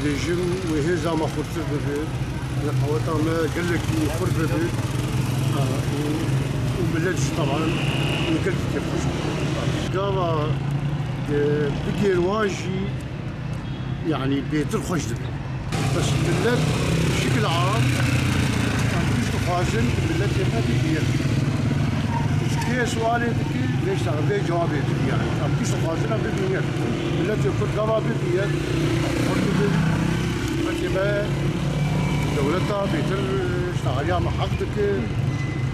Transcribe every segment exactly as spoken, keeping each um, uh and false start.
Dibêjim wê hêza me xurtir bibe, rexaweta me gelekî xurt bibe, a, û, û millet jî teban wê gelekî kêfxweş bibe. Gava, e, bigêr wan jî, yanî bêtir xweş dibe. Bes millet şikil am, em tişt dixwazin, milletê me bibî yek. Ji kê sualê dikî, vê şta-, vê cewabê didî, yanî. Em tişt dixwazin, em bibîn yek. Milletê Kurd gava bibî yek, xurt dibin. Milletê me dewleta bêtir, işte, alîya me heq dike.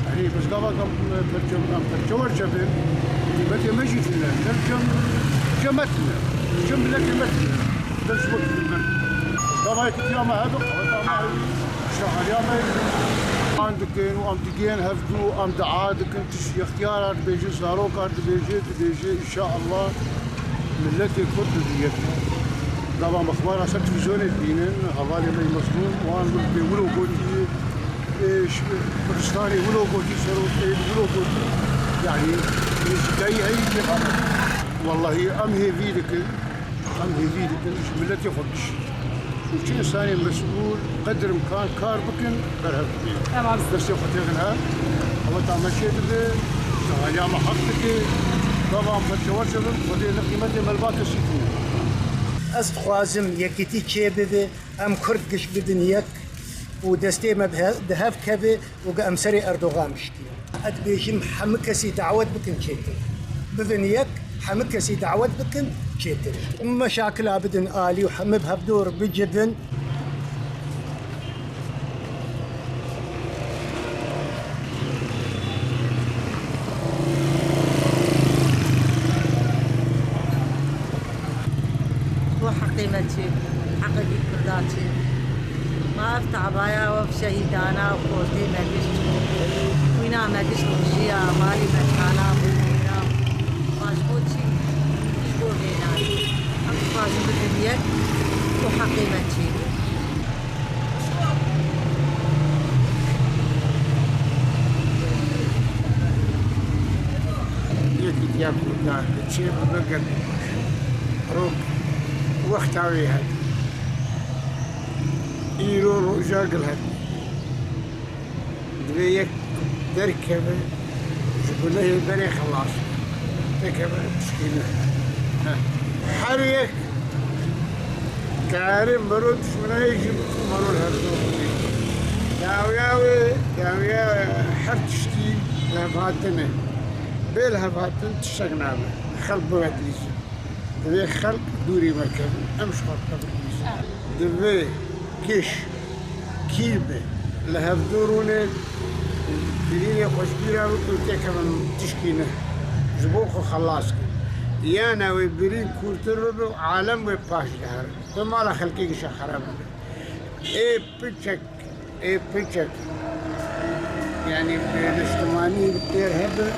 Yanî, biz gava em perçe, em perçe werçe bin, qîmetê me jî tune. Ne cem, cem me tune. Cem milletê me tune. Biz ji bo tune. Gava yekîtiya me hebe, qeweta me hebe, işte, alîya me hebe. An dikin û em digên hevdû, em dua dikin, tişt yextiyara dibêje, zaroka dibêje, dibêje, înşaallah milletê Kurd dibî yek. Gava me xwara ser televîzyonê dibînin, hevalê me yê mezlûm, wan wilo gotî, Ê, ş-, Kurdistanê wilo gotî, serokê wilo gotî. Yanî, nêzîkayî heyî kêfa me. Wellahî, em hêvî dikin, em hêvî dikin, ji miletê xwe bişî. Û çi însanê mesûl, qedir imkan kar bikin, berhev dibê. Tamam. Destê xwe têxin her, qeweta me çê dibe, işte, alîya me heq dike, gava em perçewerçe bin, Xwedê ne qîmetê me li ba kesî tune. Ez dixwazim yekîtî çê bibe. Em Kurd giş bibin yek û destê me bi he-, bi hev keve û em serê Erdogan bişkînin. Ez dibêjim hemû kesî dawet bikin çêtir. Bibin yek, hemû kesî dawet bikin çêtir. Meşakila bidin alî û hemû bi hevdor bicivin. Bo heqê me çê, heqê vî Kurda çê. Ma ev tabaya, ev şehîdana û xortê me gişt, wîna me gişt kujiya, malê me tala bû wîna. Ma ji bo çi? Ji bo vê nayê. Em dixwazin bibin yek û heqê me çê. Yekîtiya Kurdan diçe bibe gelek baş. Rok wexta wê hatiye. Îro roja gil hatiye. Divê yek derkeve, ji gunehê berê xelas be. Nekeve tişkî ne. Her yek kare mero dişminayê jî bikin, mero li hevdû bidî. Dawiya wê, dawiya her tiştî lihevhatin e. Bê lihevhatin tiştek nabe. Xelk bibe dilîzin. Divê xelk dûrî me kevin, em ji xwe biqebilîzin. Divê giş, kî be, li hevdû rûne, birînê xwe ji bîra bikin, têkevin tişkî ne. Ji bo xwe xelas kin. Yana wê birîn kûrtir bibe û alem wê paş dihere. Bi mala xelkê gişa xerab bibe. Ê piçek Ê piçek, yanî, niştimanî têr hebe,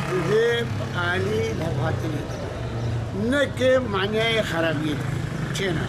divê alî levhatinê de. Ne ki maniyayê xerabiyê de. Çêna.